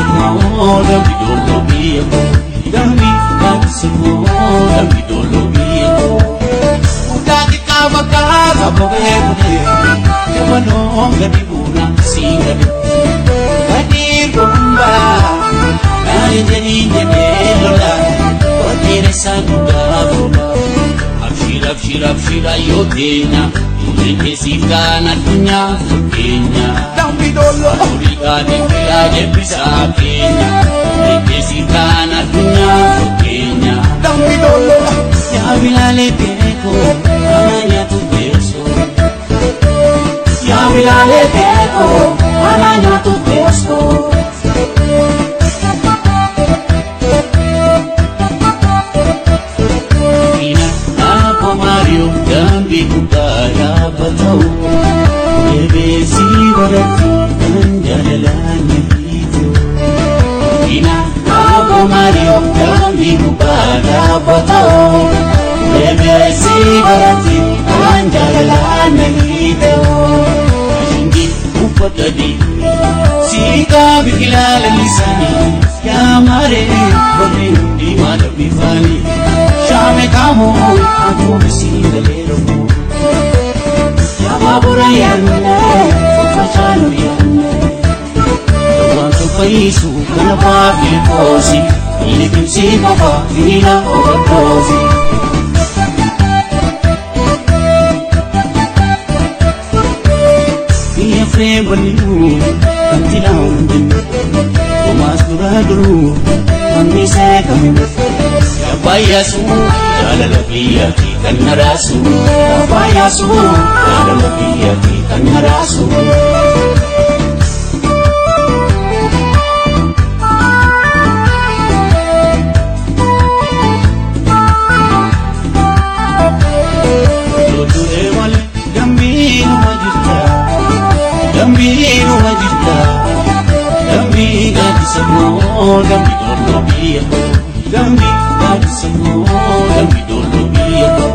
gaaddisa koo dambi dolloo biyya koo dambi gaaddisa koo dambi dolloo biyya koo. Guddaa xiqqaa bakka saba beekute jabanoon gadi buuna siin gadi gadi gombaa naani jedhii jedhee lola wateera dhugaa fuula. Abshir abshir abshir ayyoo teenya ijoolleen keessiif kaan addunyaa fakkeenya. Dambi dolloo. Aduudhaan biqilaa jebbisaa keenya ijoolleen keessiif kaan addunyaa fakkeenya. Dambi dolloo. Yaa bilaalee beekoo ana nyaatu beeksoo. Yaa bilaalee beekoo ana nyaatu beeksoo. Ina Abbo Mario dambii gubbaa dhaabbata'u bebeesii godhatti kan jaalalaan nyahiitu. Ina Abbo Mario dambii gubbaa dhaabbata'u bebeesii godhatti kan jaalalaan nyahiitu. Ashingi uffata diimaa siiqaa biqilaa lalisanii yaa maaree warri hundi maal bifaanii. Shaame kaamoo akkuma siin galee Yaa baabura yaadne faffacaalu yaadne. Waan fayyisu kana baafii koosi liqimsii qofa fiila overdoosi. Biyya firee bal'uu kan tilaan jennu Homaas duraa duruu wanni kamiin. Yaabbaayyaasuu jaalala biyyaati kan na raasu. Yaabbaayyaasuu jaalala biyyaati kan na raasu. Loltulee malee dambiinuma jirta dambiinuma jirta dambii gaaddisa koo dambi dolloo biyya koo dambii gaaddisa koo dambi dolloo biyya koo.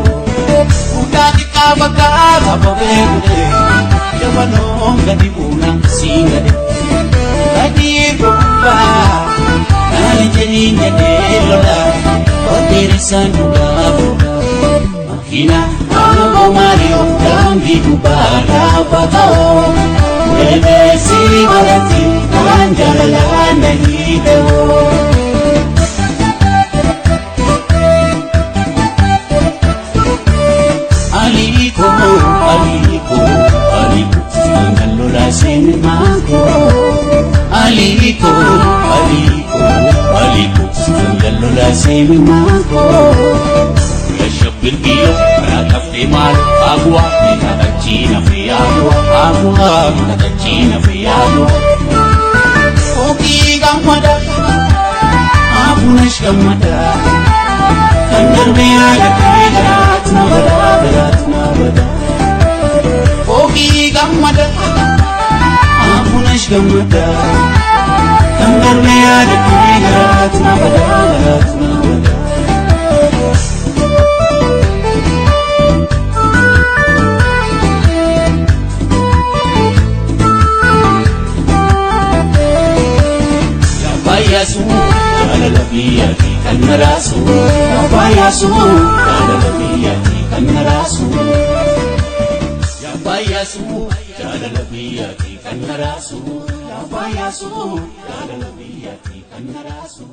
Guddaa xiqqaa bakka saba beekute jabanoon gadi buuna siin gadi gadi gombaa naani jedhii jedhee lola wateera isaan dhugaa fuula. Makiina Abbo Mario dambii gubbaa dhaabbata'u bebeesii godhatti kan jaalalaan na hiite'u. Aliko aliko aliko angalola seen maako. Aliko aliko aliko angalola seen maako. Yashabbir biyo rakafte maal agwa nikakachina fi agwa agwa nikakachina fi agwa. Oki gammada abunash gammada kan darbe yaadate garaatu na badaa garaatu na badaa. Oki gammada abunash gammada kan darbe yaadate garaatu na badaa garaatu na badaa. Yaabbaayyaasuu jaalala biyyaati kan na raasu. Yaabbaayyaasuu jaalala biyyaati kan na raasu. Yaabbaayyaasuu jaalala biyyaati kan na raasu. Yaabbaayyaasuu jaalala biyyaati kan na raasu.